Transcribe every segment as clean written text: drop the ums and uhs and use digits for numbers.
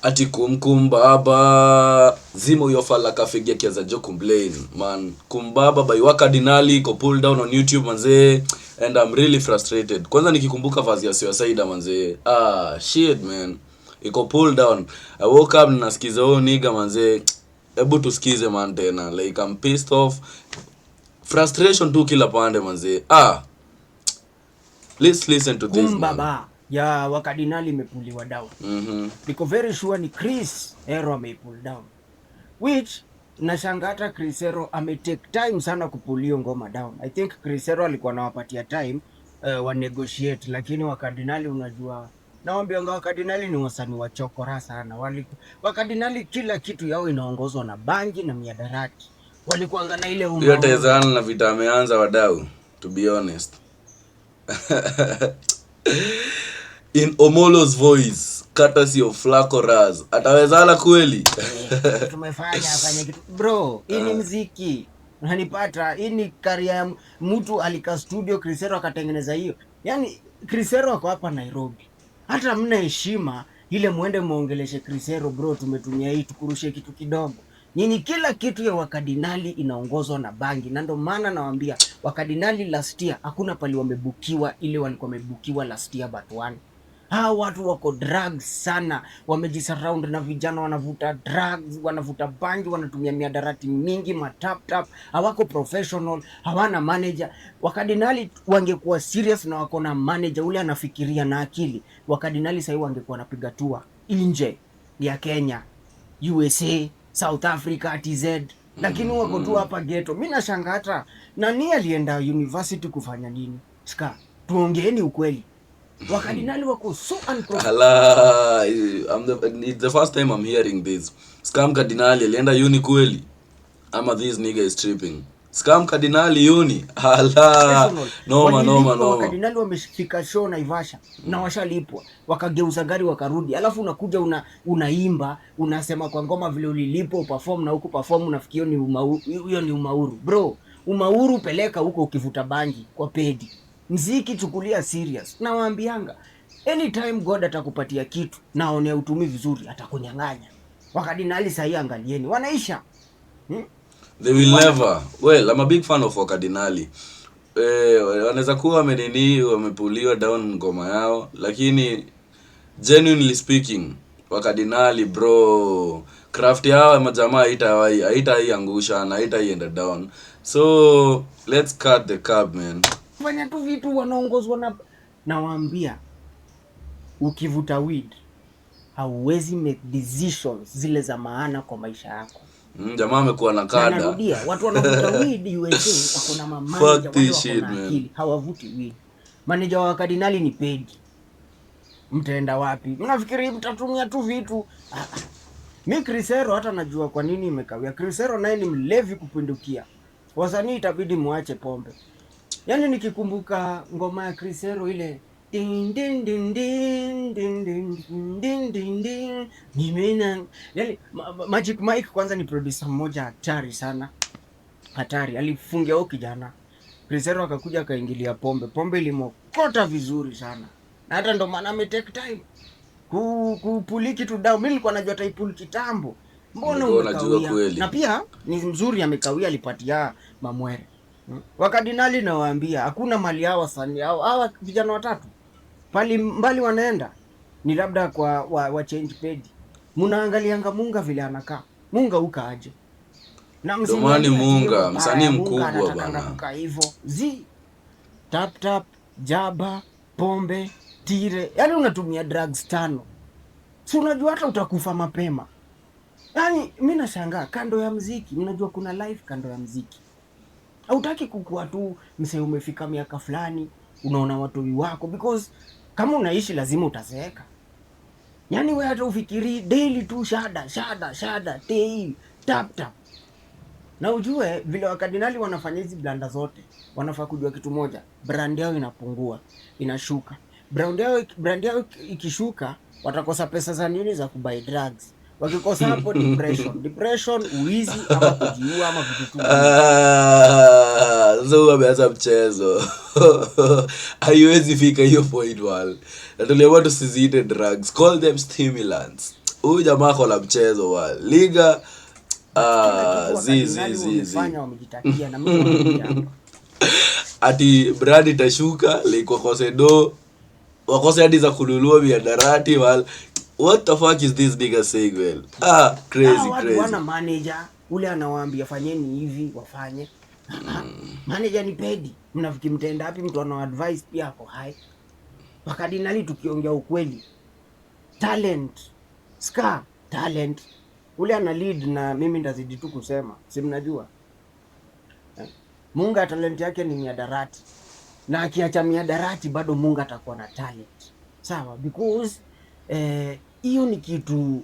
Ati kumkumbaba zima huyo fala kafigia kiaza jo complain, man. Kumbaba by Wakadinali iko pull down on YouTube, manzee, and I'm really frustrated. Kwanza nikikumbuka verse ya Suicide, manzee. Ah, shit, man, iko pull down. I woke up, nasikiza huyo nigga, manzee. Hebu tusikize, man, tena. Like, I'm pissed off, frustration tu kila pande, manzee. Ah, let's listen to this, man. Kumbaba ya Wakadinali imepuliwa down. Niko very sure ni Chris Hero ameipull down. Which nashanga hata Chris Hero ametake time sana kupull hiyo ngoma down. I think Chris Hero alikuwa anawapatia time wa negotiate, lakini Wakadinali, unajua, nawaambianga Wakadinali ni wasanii wa chokora sana. Wakadinali kila kitu yao inaongozwa na bangi na miadarati. Walikuanga na ile Hiyo umauru. Tezana na vita ameanza, wadau, to be honest. In Omolo's voice, courtesy of Flaco Raz. Atawezana kweli? Eh, tumefanya fanya kitu, bro. Hii ni mziki, unanipata? Hii ni career ya mtu alika studio, Chris Hero akatengeneza hiyo. Yani Chris Hero ako hapa Nairobi, hata mna heshima ile muende muongeleshe Chris Hero, "Bro, tumetumia hii, tukurushe kitu kidogo." Nyinyi kila kitu ya Wakadinali inaongozwa na bangi, na ndo maana nawaambia Wakadinali last year hakuna pali wamebukiwa ile walikuwa wamebukiwa last year but one. Hawa watu wako drugs sana, wamejisurround na vijana wanavuta drugs, wanavuta bangi, wanatumia miadarati mingi, matap tap, hawako professional, hawana manager. Wakadinali wangekuwa serious na wako na manager ule anafikiria na akili, Wakadinali sahii wangekuwa wanapiga tour nje ya Kenya, USA, South Africa, TZ, lakini wako tu hapa ghetto. Mi nashanga hata nani alienda university kufanya nini? Ska, tuongeeni ukweli. Wakadinali wako so unprofessional. Ala, it's the first time I'm hearing this. Scam Cardinali alienda uni kweli? Ama this nigga is tripping. Scam Cardinali uni. Ala, noma, noma. Walilipwa, Noma. Wakadinali wamefika show Naivasha na washalipwa, wakageuza gari wakarudi, alafu unakuja unaimba, unasema kwa ngoma vile ulilipwa uperform na huku perform, unafikia ni hiyo ni umauru. Bro, umauru peleka huko ukivuta bangi kwa pedi. Mziki chukulia serious. Nawaambianga anytime God atakupatia kitu na aone utumi vizuri, atakunyang'anya. Wakadinali sahii angalieni, wanaisha, They will never. Well, I'm a big fan of Wakadinali. Eh, wanaweza kuwa wamenini, wamepuliwa down ngoma yao, lakini genuinely speaking, Wakadinali, bro, craft yao majamaa haitawahi haitaiangusha na haitaienda down. So let's cut the cab, man. Fanya tu vitu wanaongozwa na, nawaambia ukivuta weed hauwezi make decisions zile za maana kwa maisha yako. Jamaa amekuwa na Na kada. narudia, watu wanavuta weed USA wako na mamanager Fuck wale this wako shit, na man. akili, hawavuti weed. Manager wa Kardinali ni pedi. Mtaenda wapi? Mnafikiri mtatumia tu vitu? Ah, ah. Mi Chris Hero hata najua kwa nini imekawia. Chris Hero naye ni mlevi kupindukia. Wasanii itabidi muache pombe. Yaani nikikumbuka ngoma ya Chris Hero ile ding ding ding ding ding ding ding ding ding nimena, yaani Magic Mike kwanza ni producer mmoja hatari sana, hatari. Alifungia huyo kijana Chris Hero, akakuja akaingilia pombe, pombe ilimokota vizuri sana, na hata ndo maana ame take time kupull kitu down. Mimi nilikuwa najua ataipull kitambo, mbona Nilikuwa najua umekawia? Kweli. Na pia ni mzuri amekawia, alipatia mamwere. Wakadinali nawaambia hakuna mali hawa wasanii hawa vijana watatu pali mbali wanaenda ni labda kwa wa change pedi. Mnaangalianga Munga vile anakaa. Munga uka aje? Na Ndio maana ni msiniambie ati Munga, hiyo msanii mbaya, Munga mkubwa anatakanga bana. kukaa hivyo. Zi tap tap, jaba, pombe, tire. Yaani unatumia drugs tano. Si unajua hata utakufa mapema. Yaani mi nashangaa kando ya mziki, mnajua kuna life kando ya mziki. Hautaki kukua tu msee umefika miaka fulani, unaona watoi wako, because kama unaishi lazima utazeeka. Yaani wewe hata ufikiri daily tu shada shada shada tei tap tap. Na ujue vile Wakardinali wanafanya hizi blunder zote, wanafaa kujua kitu moja, brand yao inapungua, inashuka. Brand yao ikishuka, watakosa pesa za nini, za kubuy drugs. Wakikosa hapo, depression, depression, uizi ama kujiua ama vitu tu. Ah, sasa huyu ameanza mchezo. Haiwezi fika hiyo point wal. Na tuliamua tusiziite drugs. Call them stimulants. Huyu jamaa ako na mchezo wa liga. Kila Ah, kitu zi zi wakardinali zi zi. wamefanya, wamejitakia na mimi nawaambia hapa. Ati brand itashuka like wakose do, wakose hadi za kununua miadarati wal. What the fuck is this nigga saying, well? Ah, crazy. Hawa watu Crazy. wana manager ule anawaambia fanyeni hivi wafanye. Manager ni pedi, mnafikiri mtaenda wapi? Mtu ana advice pia ako hai. Wakardinali, tukiongea ukweli, talent ska talent ule ana lead, na mimi ndazidi tu kusema, si mnajua eh? Munga talent yake ni miadarati, na akiacha miadarati bado Munga atakuwa na talent, sawa? Because hiyo ni kitu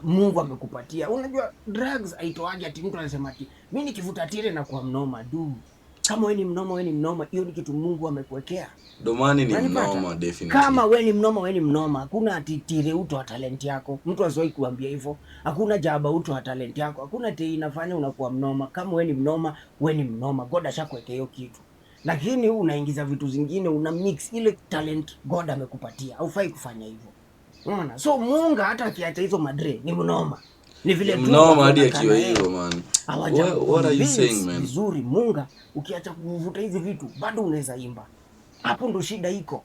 Mungu amekupatia. Unajua drugs haitoagi ati mtu anasema ati mimi nikivuta tire na kuwa mnoma du. Kama wewe ni mnoma, wewe ni mnoma, hiyo ni kitu Mungu amekuwekea. Domani ni Unanipata? mnoma definitely. Kama we ni mnoma, we ni mnoma. Hakuna ati tire utoa talent yako. Mtu asiwahi kuambia hivyo. Hakuna jaba utoa talent yako. Hakuna tei inafanya unakuwa mnoma. Kama we ni mnoma, we ni mnoma. God ashakuwekea hiyo kitu. Lakini unaingiza vitu zingine, una mix ile talent God amekupatia. Haufai kufanya hivyo. Unaona? So Munga hata akiacha hizo madre ni mnoma. Ni vile tu Mnoma hadi wanaonekana akiwa yeye hivyo, man. hawaja What are you convince saying, man? vizuri. Munga ukiacha kuvuta hizi vitu bado unaweza imba. Hapo ndo shida iko.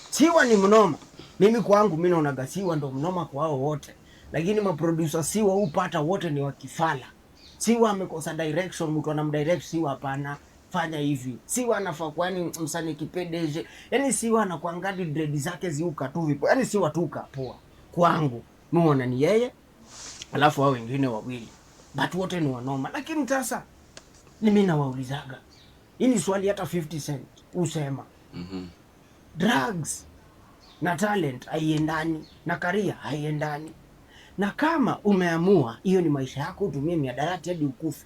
Siwa ni mnoma. Mimi kwangu mimi naonaga Siwa ndo mnoma kwa hao wote, lakini maproducer Siwa hupata wote ni wakifala. Siwa amekosa direction, mtu anamdirect Siwa, hapana, fanya hivi. Siwa anafaa kwani msanii kipedeje? Yaani Siwa anakuangali dread zake ziuka tu vipo. Yaani Siwa tu kapoa. Kwangu mimi naona ni yeye, alafu hao wengine wawili, but wote ni wanoma. Lakini sasa ni mimi nawaulizaga, hii ni swali hata 50 Cent usema drugs na talent haiendani na career haiendani, na kama umeamua hiyo ni maisha yako, utumie miadarati hadi ukufe,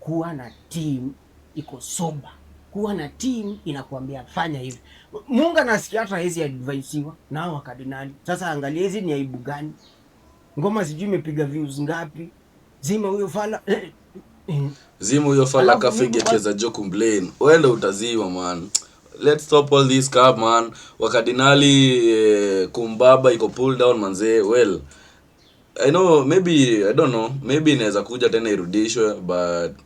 kuwa na team iko sober, kuwa na team inakuambia fanya hivi. Munga nasikia hata hizi advisiwa na hao wakardinali. Sasa angalia hizi ni aibu gani? Ngoma sijui imepiga views ngapi? Zima huyo fala Zima huyo fala Alafu kafige mimi cheza jo complain. Wewe utazima, man. Let's stop all this crap, man. Wakardinali, kumbaba iko pull down manzee. Well, I know maybe, I don't know, maybe inaweza kuja tena irudishwe, but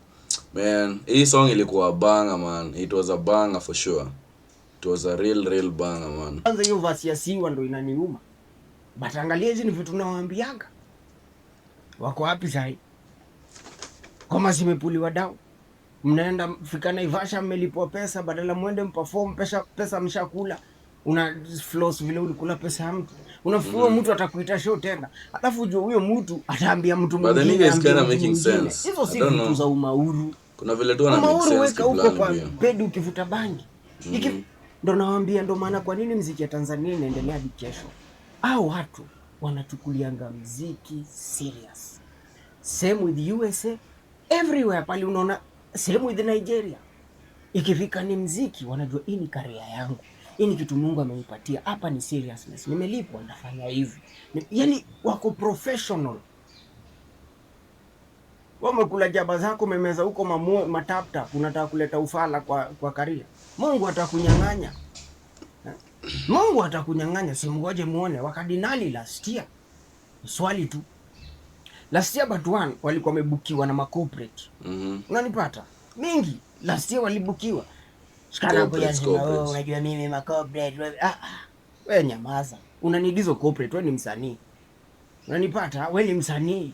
man, hii song ilikuwa banger, man. It was a banger for sure. It was a real real banger, man. Kwanza hiyo verse ya Siwa ndo inaniuma. But angalia hizi ni vitu nawaambiaga. Wako wapi sahi? Kama zimepuliwa down. Mnaenda fika Naivasha mmelipwa pesa, badala mwende mperform, pesa mshakula. Una floss vile ulikula pesa ya mtu. Unafikiri mtu atakuita show tena. Alafu ujue huyo mtu ataambia mtu But the mwingine, nigga is ambia kinda mtu making mwingine. sense. Hizo I si don't vitu know. za umauru. Kuna vile tu ana make Umauru sense weka huko kiplani kwa pia. bedi ukivuta bangi. Ndo nawaambia, ndo maana kwa nini mziki ya Tanzania inaendelea hadi kesho. Hao watu wanachukulianga mziki serious. Same with USA, everywhere pale unaona, same with Nigeria. Ikifika ni mziki wanajua hii ni career yangu, hii ni kitu Mungu amenipatia, hapa ni seriousness, nimelipwa nafanya hivi. Yani wako professional. Wewe umekula jaba zako, umemeza huko mamuo mataptap, unataka kuleta ufala kwa career. Mungu atakunyang'anya. Eh? Mungu atakunyang'anya, simgoje muone. Wakardinali last year. Swali tu. Last year but one walikuwa wamebukiwa na macorporate. Unanipata? Mingi last year walibukiwa. Shikana Corporates, kuja sema, corporates. oh, unajua mimi macorporate. Ah. Wewe nyamaza. Unanidizo corporate, wewe ni msanii. Unanipata? Wewe ni msanii.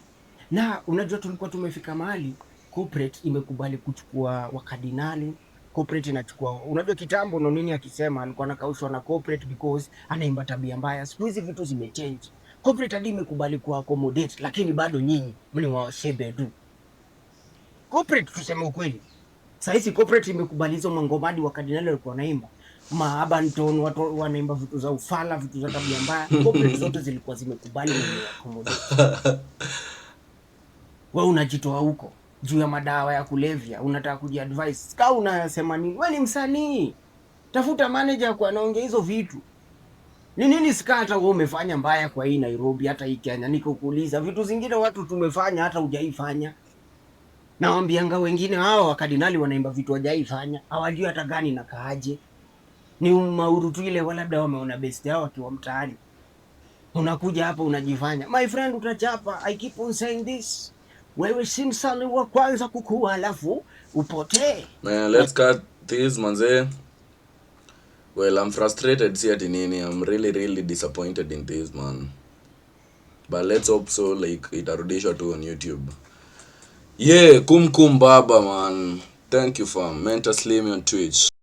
Na unajua tulikuwa tumefika mahali corporate imekubali kuchukua wakardinali, corporate inachukua. Unajua kitambo ndo nini akisema alikuwa anakaushwa na corporate because anaimba tabia mbaya. Siku hizi vitu zimechange. Corporate hadi imekubali ku accommodate, lakini bado nyinyi mni washebe tu. Corporate tuseme ukweli. Sasa hizi corporate imekubali hizo mangoma hadi wakardinali walikuwa wanaimba. Maabanton watu wanaimba vitu za ufala, vitu za tabia mbaya. Corporate zote zilikuwa zimekubali na accommodate. Wewe unajitoa huko juu ya madawa ya kulevya, unataka kujiadvise. Kama unasema nini? Wewe ni msanii. Tafuta manager kwa anaongea hizo vitu. Ni nini Scar hata wewe umefanya mbaya kwa hii Nairobi hata hii Kenya? Nikukuuliza vitu zingine watu tumefanya hata hujaifanya. Nawaambianga wengine hao wakardinali wanaimba vitu hawajaifanya, hawajui hata gani na kaaje. Ni umauru tu ile, wala labda wameona best yao wakiwa mtaani. Unakuja hapa unajifanya, my friend, utachapa. I keep on saying this, wewe si msanii wa kwanza kukua alafu upotee. Man, let's cut this, manze. Well, I'm frustrated, si ati nini. I'm really, really disappointed in this, man. But let's hope so, like, itarudishwa tu on YouTube. Yeah, Kum Kum Baba, man. Thank you, fam. Mentor Slim on Twitch.